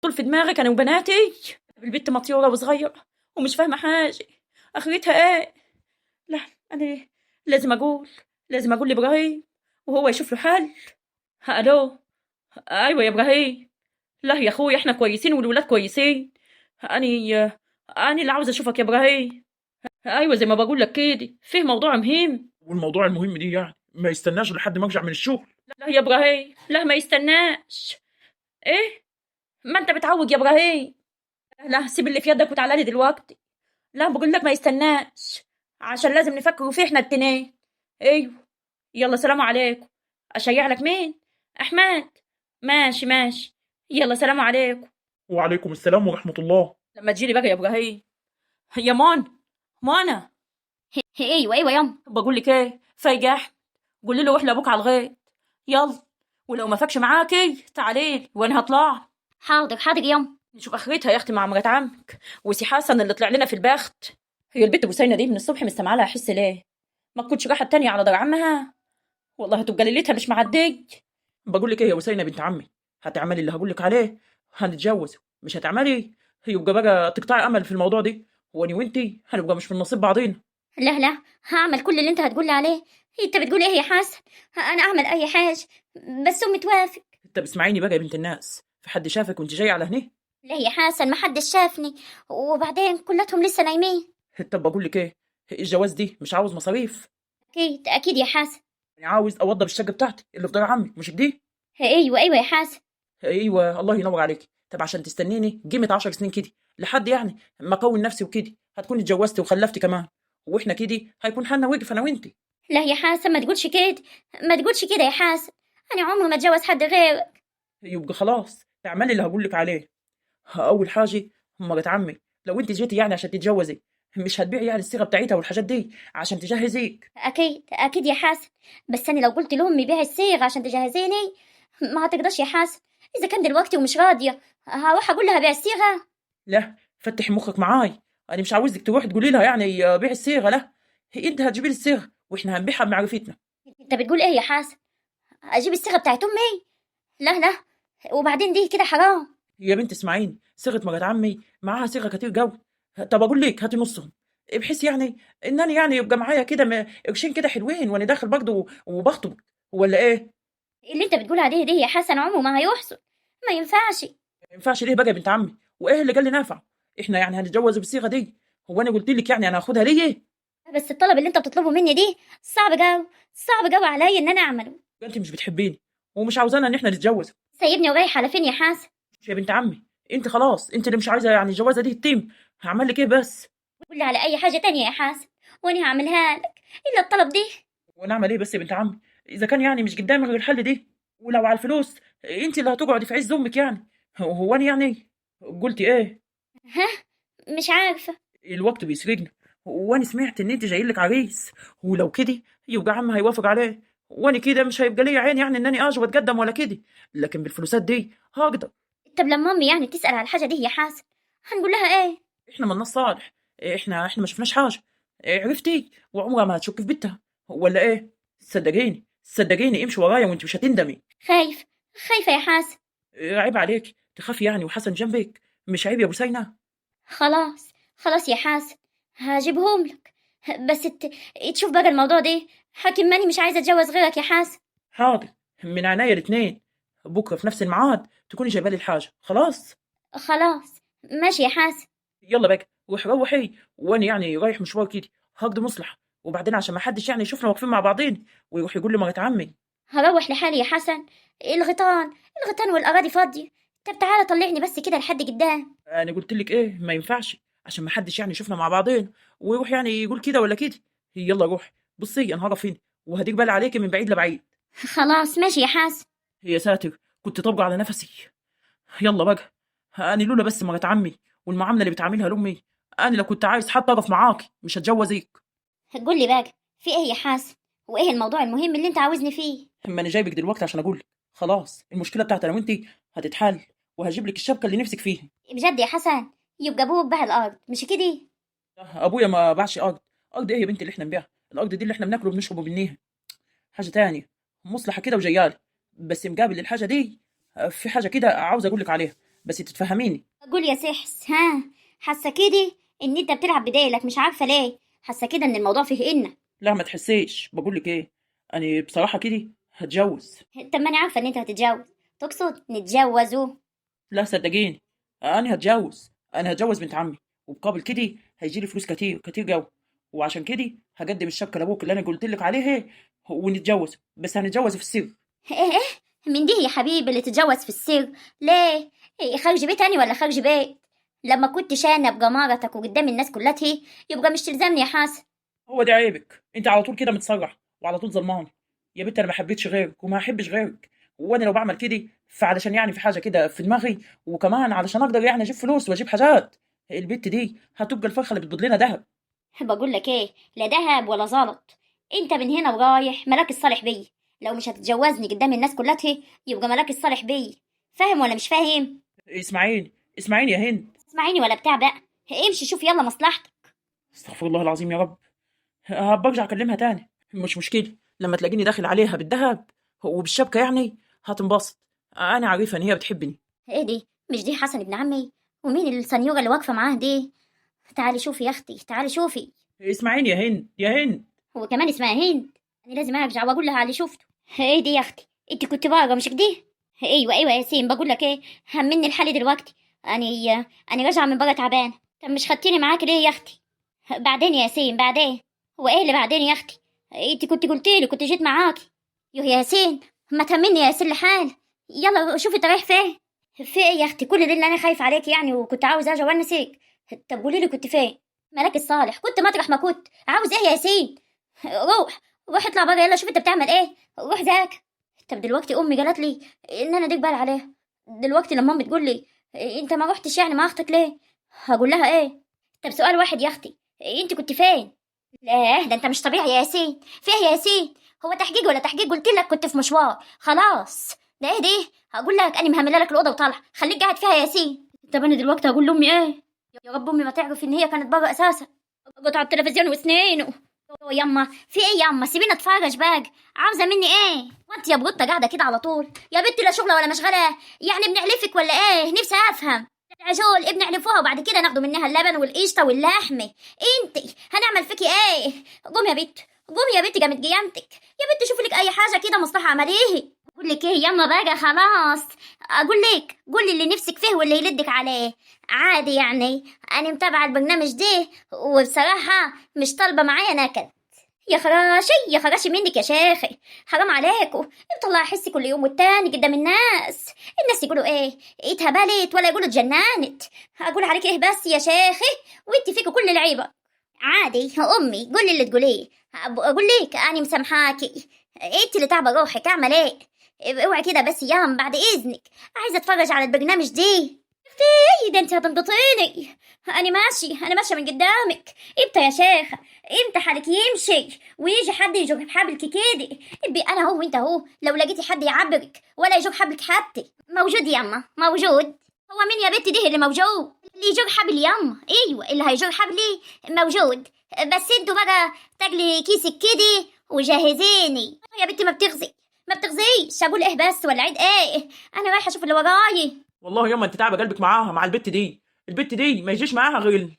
طول في دماغك انا وبناتي. البت مطيوره وصغيره ومش فاهمه حاجة، اخرتها ايه؟ لا انا لازم اقول، لازم اقول لابراهيم وهو يشوف له حل. الو، ايوه يا ابراهيم. لا يا اخويا احنا كويسين والولاد كويسين. اني انا اللي عاوز اشوفك يا ابراهيم. ايوه زي ما بقول لك كده، فيه موضوع مهم. والموضوع المهم دي يعني ما يستناش لحد ما ارجع من الشغل. لا يا ابراهيم، لا ما يستناش. ايه ما انت بتعوج يا ابراهيم؟ لا سيب اللي في يدك وتعالى لي دلوقتي. لا بقول لك ما يستناش، عشان لازم نفكر فيه احنا التنين. ايوه يلا سلام عليكم. اشيع لك مين؟ احمد. ماشي ماشي، يلا سلام عليكم. وعليكم السلام ورحمة الله. لما تجيلي بقى يا ابراهيم. يا منى، منى. ايوه ايوه ياما. بقول لك ايه، فايق احمد، قولي له روح لابوك على الغيط. يلا، ولو ما فكش معاكي تعالي وانا هطلع. حاضر حاضر ياما. نشوف اخرتها يا اختي مع مرات عمك وسي حسن اللي طلع لنا في البخت. هي البت بوسينه دي من الصبح مستمعه لها حس ليه؟ ما تكونش راحت تانية على دار عمها؟ والله هتبقى ليلتها مش معدية. بقول لك ايه يا وسينه بنت عمي، هتعملي اللي هقول لك عليه، هنتجوز. مش هتعملي يبقى بقى تقطعي امل في الموضوع دي، واني وانتي هنبقى مش من نصيب بعضينا. لا لا، هعمل كل اللي انت هتقولي عليه. انت بتقول ايه يا حسن؟ انا اعمل اي حاجة بس امي توافق. طب اسمعيني بقى يا بنت الناس، في حد شافك وانت جاية على هنا؟ لا يا حسن، ما حدش شافني، وبعدين كلتهم لسه نايمين. طب بقول لك ايه، الجواز دي مش عاوز مصاريف. اكيد اكيد يا حسن. انا عاوز اوضب الشقة بتاعتي اللي في دار عمي، مش دي؟ ايوه ايوه يا حسن. ايوه الله ينور عليك. طب عشان تستنيني قيمة 10 سنين كده لحد يعني ما اكون نفسي وكده، هتكون اتجوزتي وخلفتي كمان، واحنا كده هيكون حالنا وقف انا وانتي. لا يا حسن، ما تقولش كده، ما تقولش كده يا حسن، انا عمري ما اتجوز حد غيرك. يبقى خلاص تعملي اللي هقول لك عليه. اول حاجة مرات عمي، لو انت جيتي يعني عشان تتجوزي، مش هتبيعي يعني الصيغة بتاعتها والحاجات دي عشان تجهزيك. اكيد اكيد يا حسن، بس انا لو قلت لامي بيع الصيغة عشان تجهزيني ما هتقدرش يا حسن. اذا كان دلوقتي ومش راضية هروح اقول لها بيع الصيغة. لا فتحي مخك معاي، انا مش عاوزك تروحي تقولي لها يعني بيع الصيغة، لا انت هتجيبي لي الصيغة واحنا هنبيعها بمعرفتنا. انت بتقول ايه يا حسن؟ اجيب الصيغة بتاعت امي؟ لا لا، وبعدين دي كده حرام. يا بنت اسمعيني، صيغة مرات عمي معاها صيغة كتير جو. طب اقول لك هاتي نصهم، بحيث يعني ان انا يعني يبقى معايا كده قرشين كده حلوين وانا داخل برضه وبخطب، ولا ايه؟ اللي انت بتقول عليه دي يا حسن عمره ما هيحصل، ما ينفعش. ما ينفعش ليه بقى يا بنت عمي؟ وايه اللي قال لي نافع؟ احنا يعني هنتجوز بالصيغه دي؟ هو انا قلت لك يعني انا هاخدها ليه؟ بس الطلب اللي انت بتطلبه مني دي صعب جو، صعب جو عليا ان انا اعمله. انت مش بتحبيني ومش عاوزانا ان احنا نتجوز. سايبني ورايح على فين يا حسن؟ يا بنت عمي انت خلاص، انت اللي مش عايزه يعني الجوازه دي تتم، هعمل لك ايه بس؟ قول لي على اي حاجة تانية يا حسن وانا هعملها لك، الا الطلب دي. وانا اعمل ايه بس يا بنت عمي اذا كان يعني مش قدامي غير الحل دي؟ ولو على الفلوس انت اللي هتقعدي في عز امك يعني. هو انا يعني قلتي ايه؟ ها مش عارفه. الوقت بيسرقنا، وانا سمعت ان انت جاي لك عريس، ولو كده يبقى عم هيوافق عليه، وانا كده مش هيبقى لي عين يعني انني اجي واتقدم ولا كده، لكن بالفلوسات دي هقدر. طب لما امي يعني تسال على الحاجة دي يا حسن هنقول لها ايه؟ احنا مالناش صالح، احنا ما شفناش حاجة، عرفتي؟ وعمرها ما هتشك في بنتها ولا ايه؟ صدقيني صدقيني امشي ورايا وانت مش هتندمي. خايف، خايفة يا حسن. عيب عليك تخافي يعني وحسن جنبك، مش عيب يا ابو سينا؟ خلاص خلاص يا حسن هجيبهم لك، بس تشوف بقى الموضوع ده. حاكم ماني مش عايزه اتجوز غيرك يا حسن. حاضر من عينيا الاثنين، بكره في نفس الميعاد تكوني جايبه لي الحاجة. خلاص خلاص ماشي يا حسن. يلا بقى روحي روحي، وانا يعني رايح مشوار كده هقضي مصلحة، وبعدين عشان ما حدش يعني يشوفنا واقفين مع بعضين ويروح يقول لمرات عمي. هروح لحالي يا حسن، الغيطان الغيطان والاراضي فاضية. طب تعالى طلعني بس كده لحد قدام. انا قلت لك ايه، ما ينفعش عشان ما حدش يعني يشوفنا مع بعضين ويروح يعني يقول كده ولا كده. يلا روح، بصي انا هقف فين وهديك بالي عليكي من بعيد لبعيد. خلاص ماشي يا حسن. يا ساتر كنت طابقه على نفسي. يلا بقى، انا لولا بس مرات عمي والمعاملة اللي بتعاملها لامي، انا لو كنت عايز حتى اقف معاكي مش هتجوزك. قول لي بقى في ايه يا حسن؟ وايه الموضوع المهم اللي انت عاوزني فيه؟ اما انا جايبك دلوقتي عشان اقول لك خلاص المشكلة بتاعت انا وانتي هتتحل، وهجيب لك الشبكة اللي نفسك فيها. بجد يا حسن؟ يبقى ابوك باع الارض مش كده؟ ابويا ما باعش ارض. ارض ايه يا بنتي اللي احنا نبيعها؟ الارض دي اللي احنا بناكله وبنشربه منيها. حاجة تانية مصلحة كده وجياله، بس مقابل للحاجة دي في حاجة كده عاوز اقول لك عليها، بس تتفهميني. قول يا سحس. ها، حاسه كده ان انت بتلعب بدايلك، مش عارفه ليه حاسه كده ان الموضوع فيه إن. لا ما تحسيش، بقول لك ايه، انا بصراحة كده هتجوز. طب ما انا عارفه ان انت هتتجوز، تقصد نتجوزوا؟ لا صدقيني، انا هتجوز، انا هتجوز بنت عمي، وبقابل كده هيجي لي فلوس كتير كتير جو، وعشان كده هقدم الشبكة لابوك اللي انا قلت لك عليه ونتجوز، بس هنتجوز في السر. ايه ايه من دي يا حبيبي اللي تتجوز في السر؟ ليه؟ إيه، خارج بيت تاني ولا خارج بيت؟ لما كنت شانة بجمارتك وقدام الناس كلها يبقى مش تلزمني يا حسن. هو ده عيبك، انت على طول كده متسرع وعلى طول ظلمان. يا بنت انا ما حبيتش غيرك وما هحبش غيرك، وانا لو بعمل كده فعلشان يعني في حاجة كده في دماغي، وكمان علشان اقدر يعني اجيب فلوس واجيب حاجات. البت دي هتبقى الفرخه اللي بتبيض لنا ذهب. بقول لك ايه، لا دهب ولا زلط، انت من هنا ورايح ملاك الصالح بي. لو مش هتتجوزني قدام الناس كلها يبقى ملاك الصالح بي. فاهم ولا مش فاهم؟ اسمعيني اسمعيني يا هند. اسمعيني ولا بتاع بقى، امشي شوف يلا مصلحتك. استغفر الله العظيم يا رب. هبقى ارجع اكلمها تاني، مش مشكلة. لما تلاقيني داخل عليها بالذهب وبالشبكه يعني هتنبسط، انا عارفه ان هي بتحبني. ايه دي؟ مش دي حسن ابن عمي؟ ومين السنيورة اللي واقفة معاه دي؟ تعالي شوفي يا اختي، تعالي شوفي. اسمعيني يا هند، يا هند. هو كمان اسمها هند؟ انا لازم ارجع واقول لها على اللي شفته. ايه دي يا اختي؟ انت كنت بره مش كده؟ ايوه ايوه يا ياسين. بقول لك ايه، همني الحالي دلوقتي، انا راجعه من بره تعبانة. طب مش خدتيني معاك ليه يا اختي؟ بعدين يا ياسين بعدين. هو ايه اللي بعدين يا اختي؟ انت كنت قلتيلي كنت جيت معاكي. يوه يا ياسين، ما تهمني يا ياسين لحال. يلا شوفي انت رايح فين. في ايه يا اختي؟ كل ده اللي انا خايف عليك يعني، وكنت عاوز اجي اونسك. طب قولي لي كنت فين؟ ملاك الصالح، كنت مطرح ما كنت. عاوز ايه يا ياسين؟ روح روح اطلع بره، يلا شوف انت بتعمل ايه، روح ذاك. طب دلوقتي امي قالت لي ان انا ديك بال عليها. دلوقتي لما امي تقول لي انت ما روحتش يعني مع اختك ليه، هقول لها ايه؟ طب سؤال واحد يا اختي، انت كنت فين؟ لا ده انت مش طبيعي يا ياسين. فيه يا ياسين؟ هو تحقيق ولا تحقيق؟ قلت لك كنت في مشوار خلاص. ده ايه دي؟ هقول لك انا مهملة لك الاوضة وطالعه، خليك قاعد فيها يا ياسين. طب انا دلوقتي هقول لامي ايه؟ يا رب امي ما تعرف ان هي كانت بره اساسا. قطع التلفزيون وسنينه. يما في ايه يما؟ سيبيني اتفرج بقى. عاوزه مني ايه؟ وانت يا بروطه قاعدة كده على طول يا بنتي، لا شغله ولا مشغله، يعني بنعلفك ولا ايه؟ نفسي افهم. العجول ابن علفوها وبعد كده ناخدوا منها اللبن والقشطه واللحمة. انت هنعمل فيكي ايه؟ قوم يا بنت، قوم يا بنت، جامد قيامتك يا بنت، شوفي لك اي حاجة كده مصلحة عملية. اقول لك ايه يما بقى، خلاص اقول لك قولي اللي نفسك فيه واللي يلدك عليه عادي. يعني انا متابعه البرنامج ده وبصراحة مش طالبه معايا نكد. يا خراشي يا خراشي منك يا شيخي، حرام عليكم، بتطلع حسي كل يوم والتاني قدام الناس. الناس يقولوا ايه؟ اتهبلت ولا يقولوا اتجننت. اقول عليك ايه بس يا شيخي، وانت فيكوا كل العيبه. عادي يا امي قولي اللي تقوليه، اقول لك انا مسامحاكي، انت اللي تعبه روحك، اعمل ايه؟ اوعي كده بس يام بعد اذنك، عايزه اتفرج على البرنامج دي. اختي ده انت هتنقطيني. انا ماشي، انا ماشية من قدامك. امتى يا شيخه؟ امتى حالك يمشي ويجي حد يجر حبلك كده؟ ابي انا هو وانت هو، لو لقيتي حد يعبرك ولا يجر حبلك حتى. موجود ياما موجود. هو مين يا بنتي ده اللي موجود؟ اللي يجر حبل ياما. ايوه اللي هيجر حبلي موجود، بس انتوا بقى تاكلي كيسك كده وجهزيني. يا بنتي ما بتغزي، ما بتغزيش. اقول ايه بس ولا عيد ايه؟ انا رايحة اشوف اللي وراي. والله ياما انت تعبه قلبك معاها، مع البت دي. البت دي ما يجيش معاها غير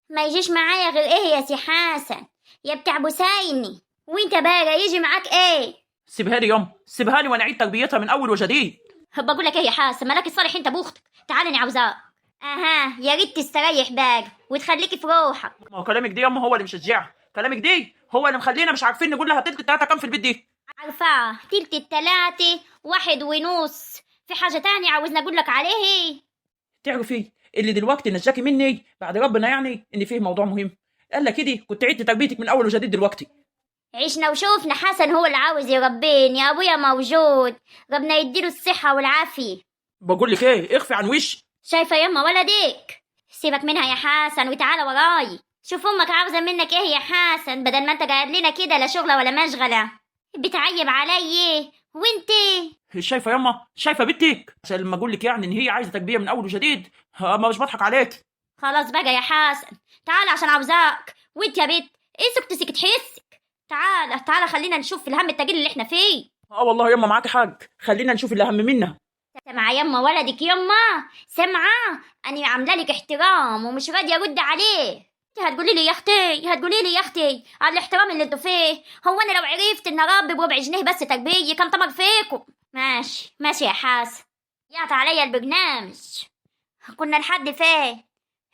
ما يجيش معايا غير ايه يا سي حسن يا بتاع بوسيني؟ وانت بقى يجي معاك ايه؟ سيبها لي ياما، سيبها لي وانا اعيد تربيتها من اول وجديد. بقول لك ايه يا حسن، ملاك الصالح انت باختك، تعالى انا عاوزاك. اها يا ريت تستريح بقى وتخليكي في روحك. ما هو كلامك دي ياما هو اللي مشجعها، كلامك دي هو اللي مخلينا مش عارفين نقول لها تلت التلاتة كام في البيت دي. عارفاه تلت التلاتة 1.5. في حاجة تانية عاوزني اقول لك عليه؟ تعرفي اللي دلوقتي نجاكي مني بعد ربنا يعني ان فيه موضوع مهم. قال لك كده كنت عدت تربيتك من اول وجديد دلوقتي. عشنا وشوفنا حسن هو اللي عاوز يربيني، ابويا موجود ربنا يديله الصحة والعافية. بقول لك ايه، اخفي عن وشي. شايفة يما ولدك؟ سيبك منها يا حسن وتعالى وراي، شوف امك عاوزة منك ايه يا حسن، بدل ما انت قاعد لنا كده لا شغلة ولا مشغلة بتعيب علي. وانت شايفه يما، شايفه بنتك؟ عشان لما اقول لك يعني ان هي عايزه تربيه من اول وجديد، ما مش بضحك عليك. خلاص بقى يا حسن تعالى عشان عاوزاك. وانت يا بنت اسكت سكت حسك، تعالى تعالى خلينا نشوف الهم التقيل اللي احنا فيه. اه والله يما معاكي حق، خلينا نشوف اللي اهم منا. سامعه يما ولدك يما؟ سامعه؟ انا عامله لك احترام ومش راضية ارد عليه. انت هتقولي لي يا اختي، هتقولي لي يا اختي على الاحترام اللي انتوا فيه؟ هو انا لو عرفت ان اربي بربع جنيه بس تربيه كان طمر فيكم. ماشي ماشي يا حسن، يعطى عليا البرنامج. كنا لحد فين؟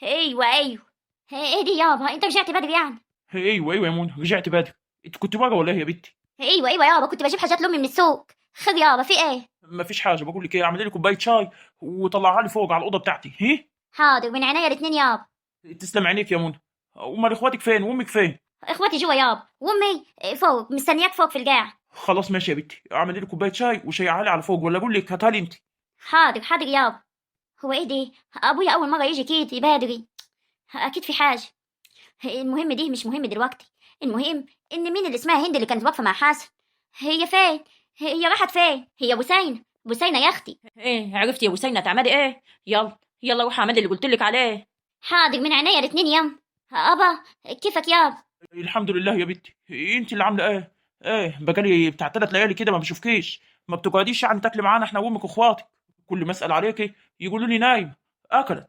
ايوه ايوه. ايه دي يابا، انت رجعت بدري يعني؟ ايوه ايوه يا منى، رجعت بدري. انت كنت بره ولا ايه يا بنتي؟ ايوه ايوه يابا، كنت بجيب حاجات لامي من السوق. خير يابا، في ايه؟ مفيش حاجة. بقول لك ايه، اعملي لي كوباية شاي وطلعها لي فوق على الاوضة بتاعتي. هي حاضر، من عينيا الاتنين يابا. تسلم عينيك يا منى. امال اخواتك فين وامك فين؟ اخواتي جوا يابا، وامي فوق مستنياك فوق في القاع. خلاص ماشي يا بنتي، اعملي لي كوباية شاي وشيعها لي على فوق، ولا اقول لك هاتها لي انت. حاضر حاضر يابا. هو ايه دي؟ ابويا اول مرة يجي كده بدري، اكيد في حاجة. المهم دي مش مهم دلوقتي، المهم ان مين اللي اسمها هند اللي كانت واقفة مع حسن؟ هي فين؟ هي راحت فين؟ هي بوسينه، بوسينه يا اختي. ايه عرفتي يا بوسينة تعملي ايه؟ يلا يلا روحي اعملي اللي قلت لك عليه. حاضر، من عينيا الاتنين يام. ابا كيفك يابا؟ الحمد لله يا بنتي، انت اللي عامله ايه؟ ايه بقالي بتاع 3 ليالي كده ما بشوفكيش، ما بتقعديش يعني تاكلي معانا احنا وامك واخواتك. كل ما اسال عليكي يقولوا لي نايم اكلت.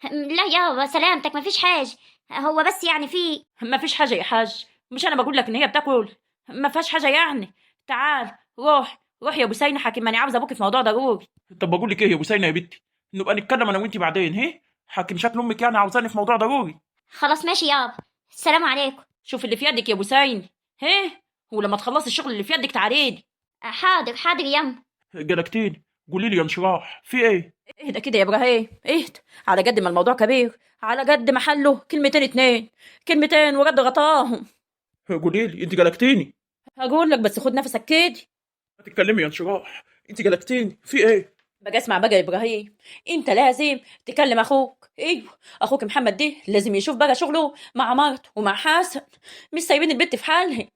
لا يابا سلامتك، مفيش حاجة، هو بس يعني في. ما فيش حاجة يا حاج، مش انا بقول لك ان هي بتاكل، ما فيهاش حاجة يعني. تعال روح روح يا بوسينة، حكيم انا عاوز ابوك في موضوع ضروري. طب بقول لك ايه يا بوسينه يا بنتي، نبقى نتكلم انا وانت بعدين. هي حاكم شكل امك يعني عاوزاني في موضوع ضروري. خلاص ماشي يابا، السلام عليكم. شوف اللي في يدك يا بوسينة، هي ولما تخلصي الشغل اللي في يدك تعالي. حاضر حاضر يام. جلكتين، قولي لي يا انشراح في ايه؟ اهدى كده يا ابراهيم، اهدى. على قد ما الموضوع كبير على قد ما حله كلمتين اتنين، كلمتين ورد غطاهم. قولي لي انت جلكتيني. هقول لك بس خد نفسك كده. ما تتكلمي يا انشراح، انت جلكتيني في ايه؟ بقى اسمع بقى يا ابراهيم، انت لازم تكلم اخوك. ايوه اخوك محمد ده لازم يشوف بقى شغله مع مرته ومع حسن، مش سايبين البت في حالها.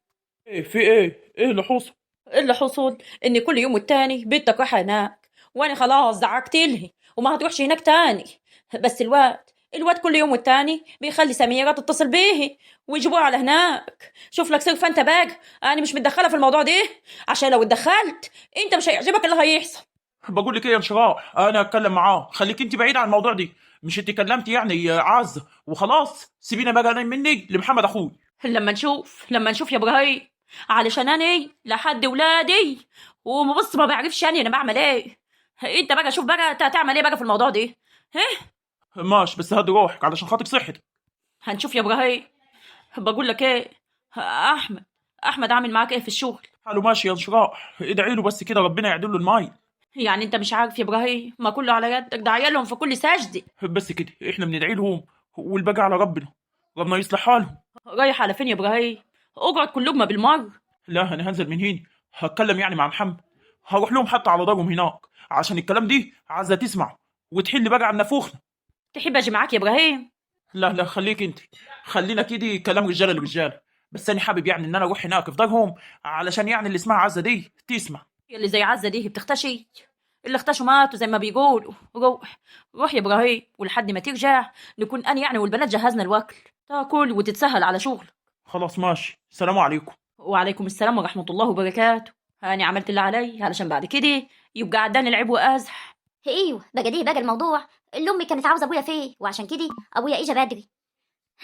ايه في ايه؟ ايه اللي حصل؟ اللي حصل ان كل يوم والتاني بنتك رايحة هناك، وانا خلاص زعقت لها وما هتروحش هناك تاني. بس الواد كل يوم والتاني بيخلي سميرة تتصل بيه ويجيبوها على هناك. شوف لك صرفة انت بقى، انا مش متدخله في الموضوع ده، عشان لو اتدخلت انت مش هيعجبك اللي هيحصل. بقول لك ايه يا انشراح، انا هتكلم معاه، خليك انت بعيد عن الموضوع دي. مش انت كلمتي يعني عزه وخلاص، سيبينا بقى انا مني لمحمد اخوي. لما نشوف، لما نشوف يا ابراهيم، علشان انا لحد ولادي وبص ما بعرفش يعني انا بعمل ايه. انت بقى شوف بقى انت هتعمل ايه بقى في الموضوع ده. ماشي بس هدي روحك علشان خاطر صحتك. هنشوف يا ابراهيم. بقول لك ايه، احمد، احمد عامل معاك ايه في الشغل؟ حاله ماشي يا انشراح، ادعي له بس كده ربنا يعدل له الماي. يعني انت مش عارف يا ابراهيم، ما كله على يدك، ده عيالهم في كل سجدة. بس كده احنا بندعي لهم والباقي على ربنا، ربنا يصلح حالهم. رايح على فين يا ابراهيم؟ اقعد كل لقمة بالمرة. لا انا هنزل من هنا، هتكلم يعني مع محمد، هروح لهم حتى على دارهم هناك عشان الكلام دي عايزه تسمع وتحل بقى عن نافوخنا. تحب اجي معاك يا ابراهيم؟ لا لا خليك انت، خلينا كده كلام رجاله لرجاله. بس انا حابب يعني ان انا اروح هناك في دارهم علشان يعني اللي اسمها عزه دي تسمع. اللي زي عزه دي بتختشي، اللي اختشوا ماتوا زي ما بيقولوا. روح روح يا ابراهيم، ولحد ما ترجع نكون انا يعني والبنات جهزنا الوكل، تاكل وتتسهل على شغل. خلاص ماشي، سلام عليكم. وعليكم السلام ورحمة الله وبركاته. انا عملت اللي علي علشان بعد كده يبقى عداني العيب وازح. ايوه بقى دي بقى الموضوع اللي امي كانت عاوزه ابويا فيه، وعشان كده ابويا اجى بدري.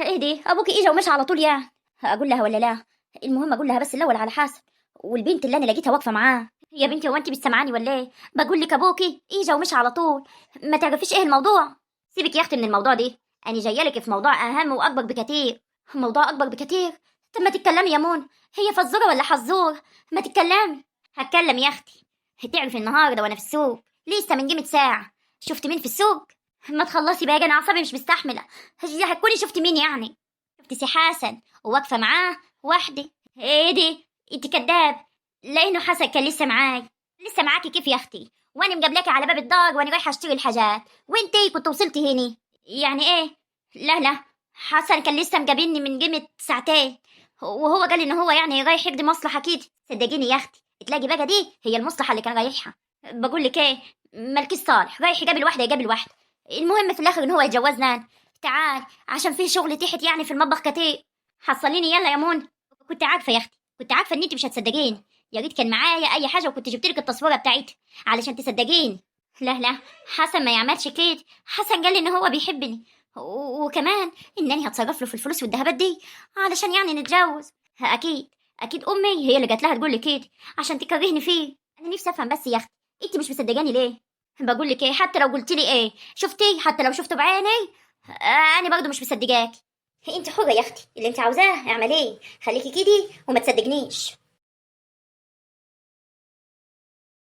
ايه دي، ابوكي اجى ومشى على طول يعني؟ اقول لها ولا لا؟ المهم اقول لها بس الاول على حسن والبنت اللي انا لقيتها واقفة معاه. يا بنتي هو انت مش سامعاني ولا ايه؟ بقول لك ابوكي اجى ومشى على طول، ما تعرفيش ايه الموضوع؟ سيبك يا اختي من الموضوع دي، انا جاية لك في موضوع اهم واكبر بكتير. موضوع اكبر بكتير؟ طب ما تتكلمي يا مون، هي فزوره ولا حزور؟ ما تتكلمي. هتكلم يا اختي. تعرفي النهارده وانا في السوق لسه من قيمة ساعة شفت مين في السوق؟ ما تخلصي بقى، انا اعصابي مش مستحمله. هتكوني شفت مين يعني؟ شفت سي حسن وواقفه معاه وحدي. ايه دي، انت كداب، لانه حسن كان لسه معاي. لسه معاكي كيف يا اختي؟ وانا مقابلاكي على باب الدار وانا رايحة اشتري الحاجات، وانتي كنت وصلتي هنا. يعني ايه؟ لا لا، حسن كان لسه مقابلني من قيمة ساعتين، وهو قال ان هو يعني رايح يقضي مصلحة كده. صدقيني يا اختي تلاقي بقى دي هي المصلحة اللي كان رايحها. بقول لك ايه، مالكيش صالح رايح يقابل واحدة يقابل واحدة، المهم في الاخر ان هو يتجوزنا أنا. تعال عشان في شغل تحت يعني في المطبخ كتير، حصليني يلا يا مون. كنت عارفه يا اختي، كنت عارفه ان انت مش هتصدقيني، يا ريت كان معايا اي حاجة وكنت جبت لك التصويره بتاعتها علشان تصدقيني. لا لا، حسن ما يعملش كده. حسن قال لي ان هو بيحبني، وكمان انني هتصرف له في الفلوس والذهبات دي علشان يعني نتجوز. اكيد اكيد امي هي اللي جات لها تقول لي كده عشان تكرهني فيه. انا نفسي افهم بس يا اختي، انت مش مصدقاني ليه؟ بقول لك ايه، حتى لو قلت لي ايه شفتي، حتى لو شفته بعيني، انا برضه مش مصدقاك. انت حره يا اختي، اللي انت عاوزاه اعمليه، خليكي كده وما تصدقنيش.